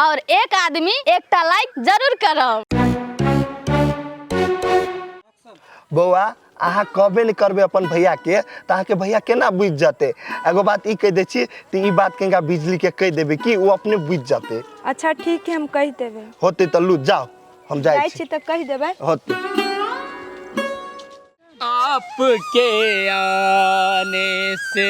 और एक आदमी एकटा लाइक जरूर करब। बौआ अहाँ कहबे नहि करबै अपन भैयाके तऽ अहाँके भैया केना बुझि जेतै? एगो बात ई कहि दै छी तऽ ई बात कनिका बिजलीके कहि देबै कि ओ अपने बुझि जेतै। अच्छा ठीक है, हम कहि देबै। होतै तऽ लू जाउ, हम जाइ जाइ छी तऽ कहि देबै। होतै। आपके आने से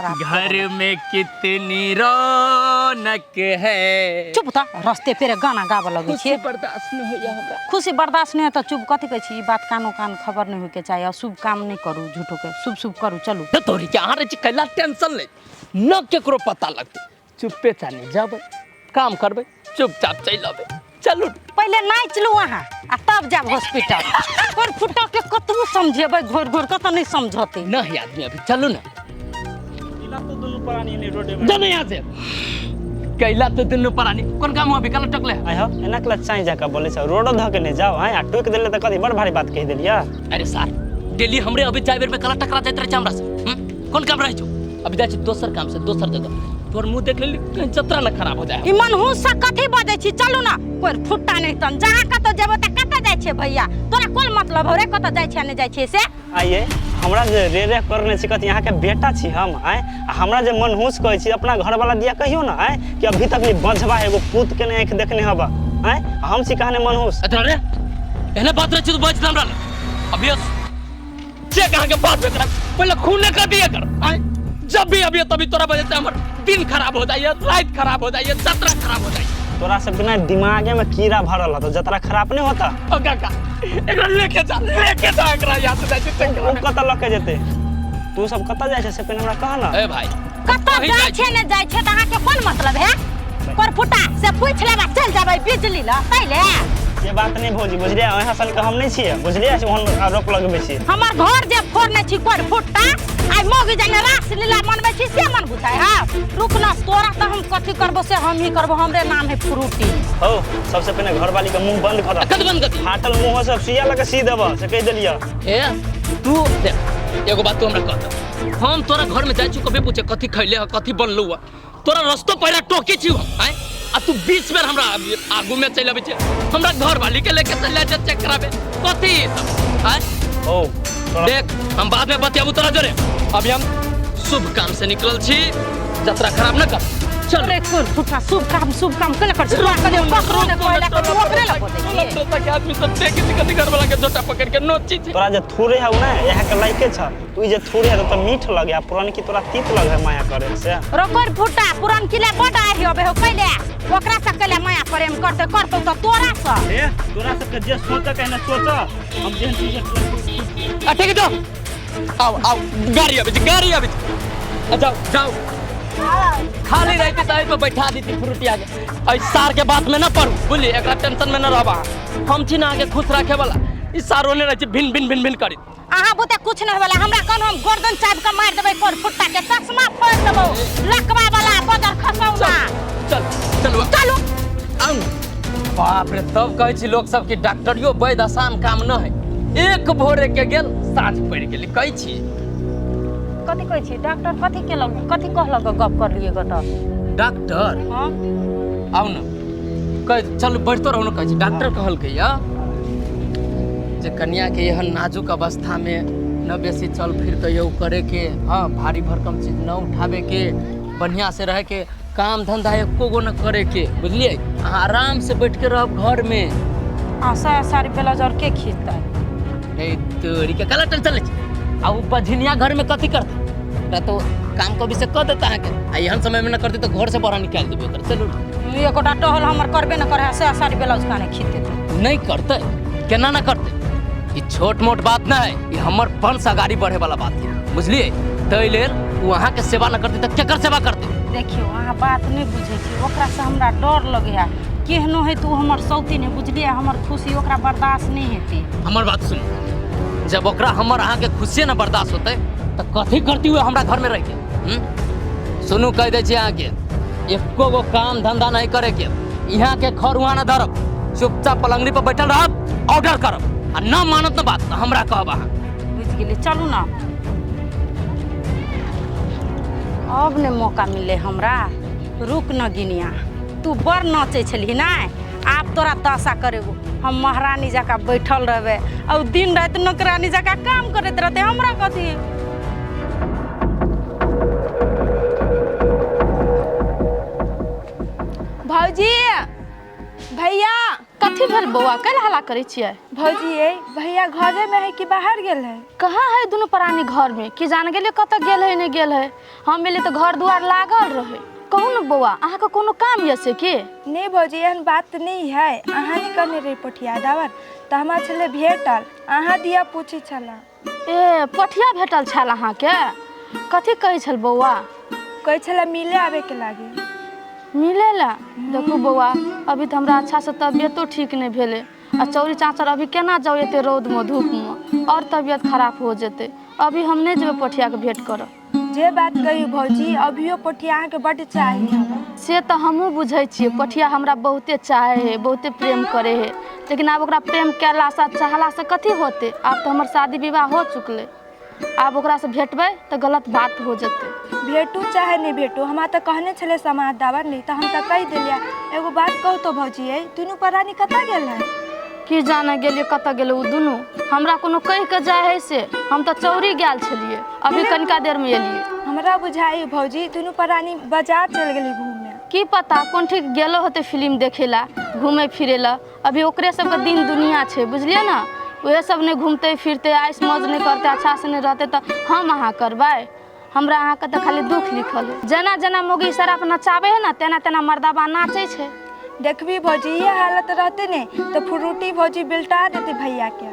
घर में कितनी रौनक है। चुप तऽ रस्ते पेरे गाना गाबऽ लगै छियै। बर्दाश्त नहीं होइया हमरा। खुशी बर्दाश्त नहि होय तऽ चुप। कथी कहै छी, ई बात कानो कान खबर नहि होइके चाही। अशुभ काम नहि करू, झूठोके शुभ शुभ करू। चलू। तो तोरी के अहाँ रहै छी कैला टेंशन ले न, केकरो पता लगतै। चुप्पे चानी जबै, काम करबै, चुपचाप चलि अबै। चलू। पहिले नाचि लू अहाँ आ तब जायब हॉस्पिटल। कोन फुटा के कतबो समझेबै घोर घोर कऽ तऽ नहि समझतै। नहीं आदमी, अभी चलू ना। जाने यहाँ से कैला तो दुनू प्राणी कोन काम हुआ बिकल टकले। आइ हो, एना कला चाय जाका बोले छ, रोडो धऽ के नहि जाओ। आइ आ टोकि देले तऽ कथी बड़ भारी बात कहि देलियै। अरे सार, डेली हमरे अभी जाय बेर में कला टकरा जाइत रहै छै हमरा से। कोन काम रहै छौ? अभी जाइ छी दोसर काम से दोसर जगह। तोर मुंह देख लेली कहीं जतरा न खराब हो जाए। ई मनहूस से कथी बजै छी? चलू ना। कोई फुट्टा नहि तन जहाँ कतौ जेबै तऽ कतऽ जाइ छियै भैया? तोरा कोन मतलब हौ रे कतऽ जाइ छियै नहि जाइ छियै से? आइए हमरा जे रे रे करने छी, कथी अहाँके बेटा छी हम? आँय, आ हमरा जे मनहूस कहै छी, अपना घरवाला दिया कहियो ना आँय कि अभी तक नहीं बझबा एगो पूत के नहीं आँखि देखने हबा। आँय, आ हम छी कहने मनहूस। अतरा रे एहने बात रहै छै तो बज हमरा लग। अभी जे कहाँ के बात करा पहले खूने कर दिया कर। आँय, जब भी अभी तभी तोरा वजह से हमर दिन खराब हो जाइए, रात खराब हो जाइए, जतरा खराब हो जाइए। तोरा सबके ना दिमागे में कीड़ा भरल हतो, जतरा खराब नहीं होता। ओ काका, एकरा लेके जा, लेके जा एकरा यहाँ से। जाइ छै चेक ओ कतऽ लऽ के जेतै? तू सब कतऽ जाइ छै से पहिने हमरा कह ना। ए भाई, कतऽ कहीं जाइ जाइ छियै नहि जाइ छियै तऽ अहाँके कोन मतलब है? करफुटा से पूछि लेबा, चलि जेबै बिजली लऽ तै ले। ये बात नहीं भौजी, बुझलियै? अहाँ सन के हम नहीं छियै, बुझलियै? से ओहन आरोप लगबै छी। हमर घर जे फोड़ने छी करफुटा, आइ मौगी जाने रास लीला मनबै छी से मन बुझाइ है? रुक ना, तोरा तऽ हम कथी करबो से हम ही करबो। हमरे नाम है फ्रूटी। हौ, सबसे पहिने घरवाली के मुंह बंद कर। कद बंद कर दी। फाटल मुंह सब सुइया लगे सी देबऽ से कहि देलियै। ए तू देख, एगो बात तू हमरा कह दे, हम तोरा घर में जाइ छी कभी पूछे कथी खैले ह, कथी बनलू ह? तोरा रस्तो पहिरा टोके छी हम आँय, आ तू 20 बेर हमरा आगू में चलि अबै छै, हमरा घर वाली के लेके चलि जाइ छै चेक कराबे। कथी ई सब आँय? हौ तोरा देख, हम बाद में बतियाबू तोरा जोरे, अभी हम शुभ काम से निकलल छी, जतरा खराब न कर। चल। अरे करफुटा, शुभ काम शुभ काम केला कर छी? तोरा कने ककरो ने कहला करू, ओकरे लग बजै छियै। के आदमी सब देख के कथी घर वाला के झोटा पकड़ के नोची छै। तोरा जे थूरे हौ ने, यहाँ के लाइके छ। तू ई जे थूरे है तऽ मीठ लगे आ पुरनकी तोरा तीत लगे माया करे से। रोकर फुटा, पुरन किले बड आहि अबे हो, कैले ओकरा से कैले माया प्रेम करते? करतौ तऽ तोरा से। ए तोरा सबके जे सोचऽ के है ने सोचऽ, हम जेहन चीज। आ ठीक है, जाओ, आओ आओ, गाड़ी आबै छै, गाड़ी आबै छै। आ जाओ जाओ। खाली रहती तऽ एहि पर बैठा देती फ्रूटिया के। एहि सार के बात में न पड़ू, बुझली? एकरा टेंशन में न रहब अहाँ। हम छी ना अहाँके खुश राखे वाला। ई सारो नहि रहै छै भिन भिन भिन भिन करी। अहाँ बुते कुछ नहीं होला। हमरा कहनु हम गर्दन चाबि के मारि देबै कोर फुट्टा के, चश्मा फोड़ि देबौ लकवा वाला बजर खसौना। चल चलू। चलू। आउ ने। बाप रे, तब कहै छी लोक सब कि डॉक्टरियो वैद्य आसान काम न है। एक भोरे के गेल, साँझ पड़ि गेल। कहै छी कथी कहै छी? डॉक्टर कथी केलक, कथी कहलक? गप कर लिए गो तऽ डॉक्टर। हाँ। आउ ने, कह चल, बैठतो रहू ने। कहै छी डॉक्टर कहलकै या जे कन्या के एहन नाजुक अवस्था में न बेसी चल फिर कहियो करे के, हाँ, भारी भरकम चीज न उठावे के, बढ़िया से रहे के, काम धंधा एको गो न करे के, बुझलियै? अहाँ आराम से बैठ के रहब घर में। आ साया साड़ी ब्लाउज और के खींचतै? ए तोरी के कला टेंशन लै छै। आ उ बझनिया घर में कथी करतै? ओकरा तो काम कभी से कऽ देता अहाँके, आ एहन समय में न करतै तऽ घर से बाहर निकालि देबै ओकरा। चलू। एकोटा टहल हमर करबे न करे, साया साड़ी ब्लाउज काने खींच देतै? नहीं करतै, केना न करतै? ई छोट मोट बात न है, ई हमर वंश अगाड़ी बढ़े वाला बात है, बुझलियै? ताहि लेल ओ अहाँके सेवा न करतै तऽ केकर सेवा करतै? देखियौ, अहाँ बात नहि बुझै छी। ओकरासँ हमरा डर लगै है। केहनो है तऽ ओ हमर सौतीन है, बुझलियै? हमर खुशी ओकरा बर्दाश्त नहि हेतै। हमर बात सुनू, जब ओकरा हमर अहाँके खुशिये न बर्दाश्त होतै तऽ कथी करती हुए हमरा घरमे रहिके? हम्म? सुनू, कहि दै छी अहाँके, एको गो काम धंधा नहीं करे के, यहाँ के खर वहाँ न धरब, चुपचाप पलंगनी पर बैठल रहब, ऑर्डर करब, आ न मानत न बात तऽ हमरा कहब अहाँ। बुझि गेली, चलू ने। अब ने मौका मिलले हमरा। रुक न गिनिया। तू बड़ नाचै छलही नहि, आब तोरा दशा करेबो। हम महारानी जकाँ बैठल रहबै और दिन राति नौकरानी जकाँ काम करैत रहतै, हमरा कथी। भौजी, भैया। कथी भेल बौआ, कैला हल्ला करै छियै? भौजी ये भैया घरे में है कि बाहर गेल है? कहाँ है दुनू प्राणी घर में, कि जान गेलियै कतऽ गेल है नहि गेल है। हम एलियै तऽ घर दुआर लागल रहै। कहू ने बौआ, अहाँके कोनो काम यऽ से की? नहीं भौजी, एहन बात नहीं है। अहाँ नहीं कहने रही पोठिया दावर तऽ हमरा छलै भेटल, अहाँ दिया पूछै छला। ए पोठिया भेटल छल अहाँके? कथी कहै छल बौआ? कहै छला मिले आबे के लागे। मिले ला? देखू बौआ, अभी तऽ हमरा अच्छासँ तबियतो ठीक नहि भेलै आ चौरी चाँचर अभी केना जाउ एते रौदमे धूपमे, और तबियत खराब हो जेतै। अभी हम नहि जेबै पोठियाके भेंट करऽ। जे बात कही भौजी, अभियो पोठिया अहाँके बड्ड चाही हमरा। से तऽ हमहूँ बुझै छियै, पोठिया हमरा बहुते चाहे है, बहुते प्रेम करे है, लेकिन आब ओकरा प्रेम कयलासँ चाहलासँ कथी होतै? आब तऽ हमर शादी विवाह हो चुकलै, आब ओकरासँ भेटबै तऽ गलत बात हो जेतै। भेटू चाहे नहीं भेटू, हमरा तऽ कहने छलै समाज दावर नहीं तऽ हम तऽ कहि देलियै। एगो बात कहू तो भौजी, ये दुनू प्राणी कतऽ गेल है? की जाने गेलियै कतऽ गेलै ओ दुनू, हमरा कोनो कहि के जाइ है से। हम तऽ चौरी गेल छलियै, अभी कनिका देरमे एलियै। हमरा बुझाइ भौजी दुनू प्राणी बाजार चलि गेली घूमे। की पता कोन ठीक गेलो होतै फिल्म देखै ला, घूमे फिरे ला। अभी ओकरे सबके दिन दुनिया छै, बुझलियै ने? उहे सब नहि घूमते फिरते, आइस मौज नहि करते, अच्छा से नहि रहते तऽ हम अहाँ करबै? हमरा अहाँके तऽ खाली दुख लिखल है। जेना जेना मौगी इशारा पर नचाबै है ने, तेना तेना मर्दाबा नाचै छै। देखबी भौजी, ये हालत रहते ने तऽ फ्रूटी भौजी बिलटा देते भैया के।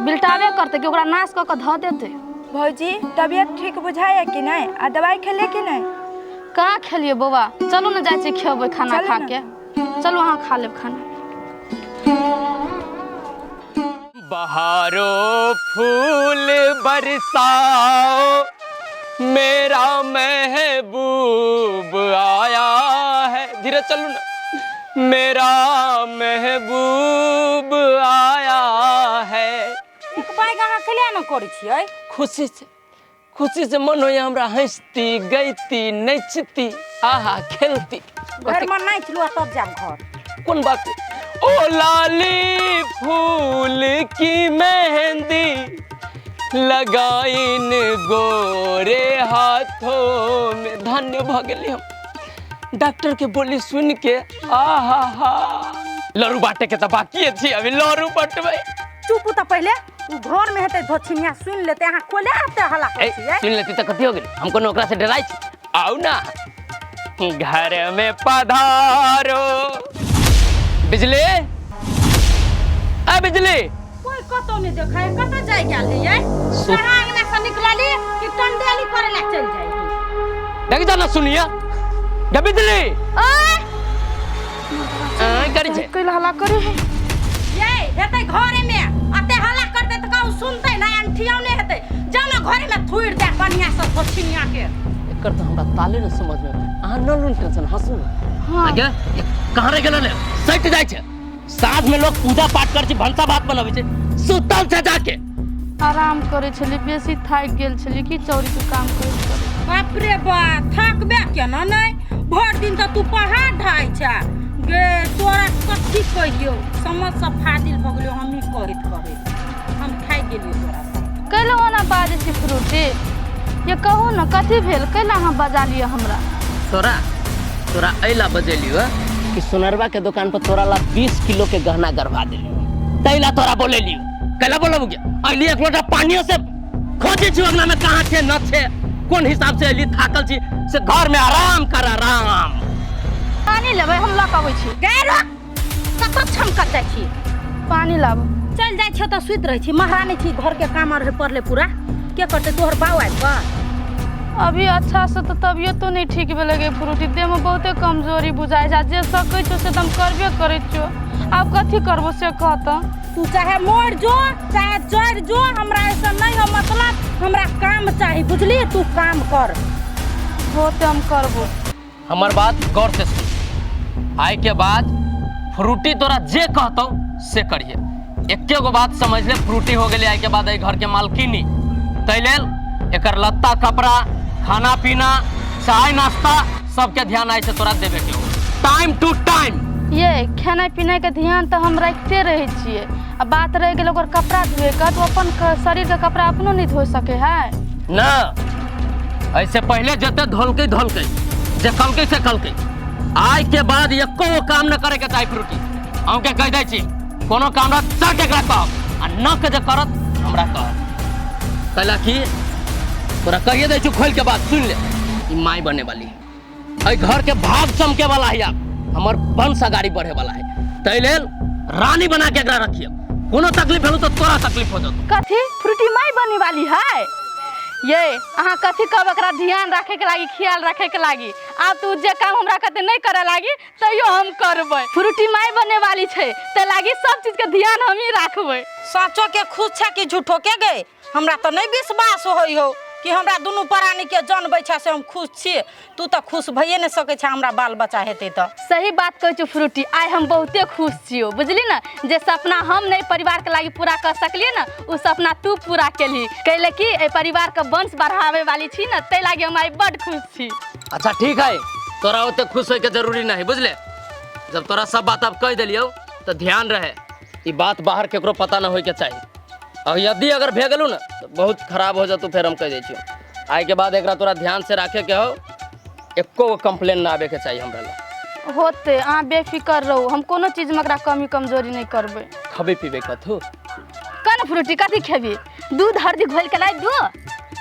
बिलटाबे करतै कि ओकरा नाश कऽ कऽ धऽ देतै। भौजी तबियत ठीक बुझाइए कि नहीं? आ दवाई खेले कि नहीं? कहाँ खेलियै बौआ, चलू ने जाइ छियै खेबै खाना खा के। चलू अहाँ खा लेब खाना। बहारो फूल बरसाओ, मेरा महबूब आया है। धीरे चलू ना। मेरा महबूब आया है। एक बैग अहाँ खेलिया न करै छियै? खुशी से, खुशी से मन होइए हमरा हंसती गैती नचती आहा खेलती। घर में नाचि लू तब जाब घर। कोन बात? ओ लाली फूल की मेहंदी लगाइन गोरे हाथों में। धन्य भ गेली हम डॉक्टर के बोली सुन के। आहा हा, लड़ू बाटे के तऽ बाकी छी, अभी लड़ू बटबै। चुप तऽ पहिले, उ घर में हेतै धोछिनिया सुन लेतै, अहाँ खोले आते हल्ला करै छियै। सुन लेती तऽ कथी हो गेलै, हम कोनो ओकरा से डराइ छी? आउ ना घर में पधारो। बिजली, आ बिजली कोई कतौ नहीं देखै, कतऽ जाय गेल है? कहाँ अंगना से निकलली कि टंडेली करे ला चल जाय। देख जा ना सुनिया गे बिजली। आय करै छै, कैला हल्ला करै है? ये हेतै घरे में अते हल्ला करतै तऽ कहू सुनतै ना, अंठियाव नहीं हेतै। जाउ ना घरे में थुइर दे बढ़िया से धोछिनिया के। एकर तऽ हमरा ताले न समझ में। अहाँ न लून टेंशन, हंसू ना। हाँ। आगे कहाँ रह गेल ने? सटि जाइ छै। साँझ में लोग पूजा पाठ करै छै, भनसा भात बनबै छै, सुतल छै जाके। आराम करै छली, बेसी थाकि गेल छली कि चौरी के काम करैत करैत। बाप रे बाप, थाकबे केना नहि, भरि दिन तऽ तू पहाड़ ढाइ छ गे। तोरा कथी कहियौ, समझ से फाजिल भऽ गेलियौ। हमही कहैत कहैत हम थाकि गेलियौ तोरा से। कैला ओना बाजै छी फ्रूटी? ये कहू ने कथी भेल, कैला अहाँ बजा लिअ हमरा? तोरा तोरा अइला बजेलियो कि सोनरवा के दुकान पर तोरा ला 20 किलो के गहना गढ़वा देलियो, तैला तोरा बोलेलियो। कैला बोलबू गे? अइली एक लोटा पानियो से खोजै छी अंगना में कहाँ छै न छै, कोन हिसाब से अइली, थाकल छी से घर में आराम कर आराम। पानी लेबै हम, लऽ कऽ अबै छी। गे रुक, कतऽ छमकत जाइ छी? पानी लाबू। चलि जाइ छियौ तऽ सुति रहै छी, महारानी छी, घर के काम आर पड़लै पूरा के करतै? तोहर बाउ आबि कऽ? अभी अच्छा से तऽ तबियतो नहीं ठीक भेलै गे फ्रूटी, देह में बहुते कमजोरी बुझाइ छै। जे सकै छौ से तऽ हम करबे करै छियौ, आब कथी करबो से कह तऽ। तू चाहे मर जो चाहे जरि जो, हमरा ऐसा नहीं हो मतलब, हमरा काम चाही बुझली, तू काम कर। होते हम करबो। हमर बात गौर से सुन, आइ के बाद फ्रूटी तोरा जे कहतौ से करिहे। एके गो बात समझ ले, फ्रूटी हो गेलै आइ के बाद एहि घर के मालकिनी, तै लेल एकर लत्ता कपड़ा खाना पीना चाय नाश्ता सबके ध्यान आइ से तोरा देबे के हो। Time to time. ये खेनाइ पिनाइके ध्यान तऽ हम राखिते रहै छियै, आ बात रहि गेल ओकर कपड़ा धोएके, तऽ ओ अपन शरीरके कपड़ा अपनो नहि धो सकै है ना। ऐसे पहले जते धोलकै धोलकै, जे कलकै से कलकै, आइ के बाद एको गो काम न करे के चाही फ्रूटी। अहूँके कहि दै छी, कोनो काम रहत चट एकरा कहब, आ न के जे करत हमरा कहब। कैला कि तोरा कहिए दै छी खोल के बात सुन ले, ई माय बने वाली है, एहि घर के भाग चमके वाला है, आब हमर वंश अगाड़ी बढ़े वाला है, ताहि लेल रानी बना के एकरा रखिए। कोनो तकलीफ भेलो तो तोरा तकलीफ हो जतो। कथी फ्रूटी माय बने वाली है? ये अहाँ कथी कहब, एकरा ध्यान रखे के लागी, ख्याल रखे के लागी। आब तू जे काम हमरा कहते नहीं करे लागी तैयो हम करबै। फ्रूटी माय बने वाली छै ते लागी सब चीज के ध्यान हम ही राखबै। साँचो के खुश छै कि झूठो के गए? हमरा तऽ नहीं विश्वास होइ हो कि हमरा दुनू प्राणी के जनबै छै से हम खुश छी। तू तऽ खुश भइए नहि सकै छै हमरा बाल बच्चा हेतै तऽ। सही बात कहै छौ फ्रूटी, आइ हम बहुते खुश छियौ, बुझली ने। जे सपना हम नहि परिवार के लागी पूरा कर सकलियै ने, ओ सपना तू पूरा केलही। कैले कि एहि परिवार के वंश बढ़ावे वाली छी ने, ताहि लागी हम आइ बड खुश छी। अच्छा ठीक है, तोरा ओते खुश होइके जरूरी नहीं, बुझले। जब तोरा सब बात अब कहि देलियौ तऽ ध्यान रहे, ई बात बाहर केकरो पता न होइके चाही। और यदि अगर भे गेलू ना तो बहुत खराब हो जतौ, फेर हम कहि दै छियौ। आइ के बाद एकरा तोरा ध्यान से राखे के हो, एको गो कंप्लेन ना आबे के चाहिए हमरा लग। होते, अहाँ बेफिकर रहू, हम कोनो चीज में एकरा कमी कमजोरी नहीं करबै। खबे पीबे कथू? कन फ्रूटी कथी खेबी? दूध हरदी घोल के लाई दो।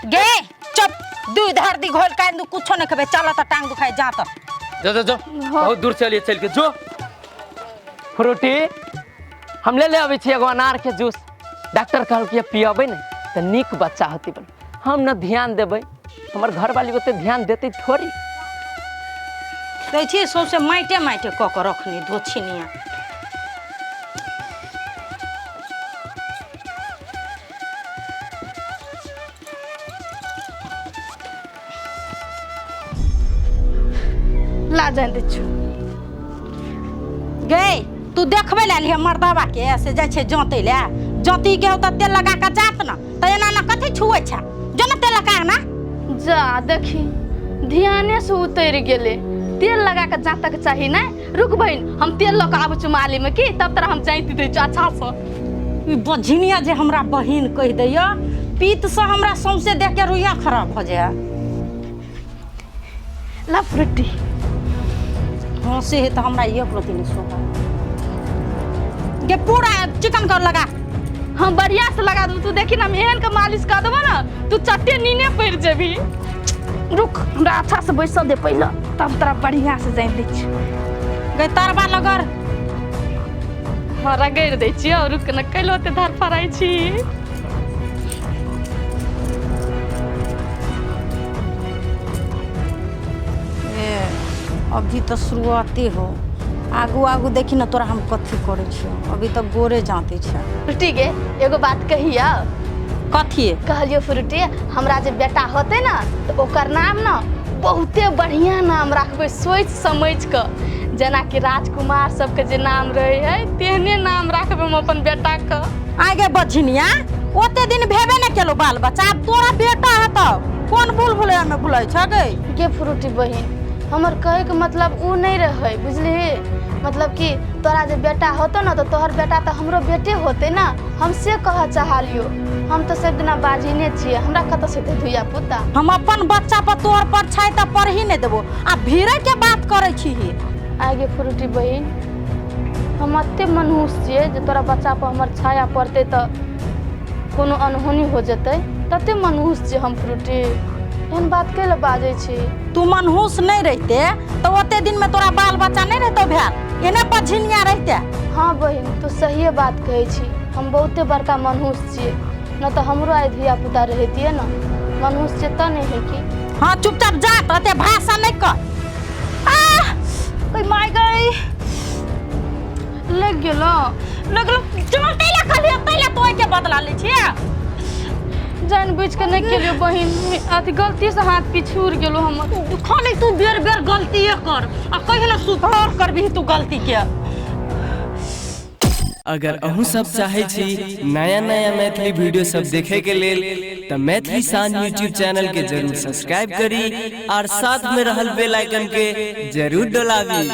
गे चुप, दूध हरदी घोल के दू, कुछो नहीं खेबे, चल त टांग दुखाई जा त। जो जो जो, बहुत दूर चलिए, चल के जो। फ्रूटी हम ले ले अबै छी एगो अनार के जूस, डॉक्टर कहलकै पियबै ने तऽ नीक बच्चा होतै। बल हम न ध्यान देबै, हमर घरवाली ओते ध्यान देतै थोड़ी। दै छी सौंसे माइटे माइटे कऽ के रखनी धोछिनिया। ला जान दै छु। गे तू देखबै लए एलिहे मर्दाबा के, से जाइ छै जोतै लए, जोती के होता तेल लगा के जात न तऽ एना न कथी छुए छै, जो न तेल लगा ना। जा देखी ध्याने से उतरि गेलै, तेल लगा के जातक चाही नै। रुक बहिन, हम तेल लऽ के आबै छी माली में की, तब तोरा हम जाति दै छी अच्छा से। ई बझिनिया जे हमरा बहिन कहि दैया, पीत से हमरा सौंसे देह के रुइया खराब भऽ जाय। ला फ्रूटी। हाँ से है तऽ हमरा एक रत्ती नहि सोहा गे, पूरा चिकन कर लगा। हम बढ़िया से लगा देबो, तू देखी ना हम एहन के मालिश कर देबो ना तू चट्टे नीने पड़ि जेबही। रुक हमरा अच्छा से बैसऽ दे पहिले, तब तोरा बढ़िया से जानि दै छी। गे तरबा लगड़। हाँ रगड़ि दै छियौ, रुक न कैलो ओते धर फड़ाइ छी। ए अभी तो शुरुआते हो, आगू आगू देखी ना तोरा हम कथी करै छियौ, अभी तऽ गोरे जाँते छै। फ्रूटी गे एगो बात कहियौ? कथी? कहलियौ फ्रूटी, हमरा जे बेटा होतै ना तऽ ओकर नाम ना बहुते बढ़िया नाम राखबै, सोचि समझि कऽ, जेनाकि राजकुमार सबके जे नाम रहै है तेहने नाम राखबै हम अपन बेटाके। आगे बझिनिया, ओते दिन भेबे नहि केलौ बाल बच्चा, आब तोरा बेटा हेतौ, कोन भूल भुलैया में भुलै छ गे? गे फ्रूटी बहिन, हमर कहैके मतलब उ नहि रहै, बुझलिही। मतलब कि तोरा जे बेटा होतौ ना तऽ तोहर बेटा तऽ हमरो बेटे होतै ना, हम से कहऽ चाहलियौ। हम तऽ सब दिना बाजिने छियै, हमरा कतऽ से हेतै धिया पुता। हम अपन बच्चा पर तोहर परछाई तऽ पढ़ही नहि देबो, आ भीड़े के बात करै छी। आगे फ्रूटी बहिन, हम एते मनहूस छियै जे तोरा बच्चा पर हमर छाया पड़तै तऽ कोनो अनहोनी हो जेतै, तते मनहूस छियै हम फ्रूटी। एहन बात कैले बाजै छी? तू मनहूस नहि रहिते तऽ ओते दिन में तोरा बाल बच्चा नहि रहितौ भेल, एने बझिनिया रहिते। हाँ बहिन, तू सहिए बात कहै छी, हम बहुते बड़का मनहूस छियै, न तऽ हमरो आइ धिया पुता रहितियै न। मनहूस छियै तऽ नहि है की। हाँ चुपचाप जा, तऽ एते भाषण नहि कर। आह ओय my गई, लग गेलो? लगलो। चल तैला कहलियै, तैला तो ओहिके बदला लै छियै। जान बुझि के नहि केलियौ बहिन, अथी गलती से हाथ पिछुड़ गेलो हमर। खाली तू बेर बेर गलतीए कर, आ कहियो ना सुधार करबिही तू गलती के। अगर अहूँ सब चाहे छी नया नया मैथिली वीडियो सब देखे के लेल तऽ मैथिली शान यूट्यूब चैनल के जरूर सब्सक्राइब करी और साथ में रहल बेल आइकन के जरूर डोलाबी।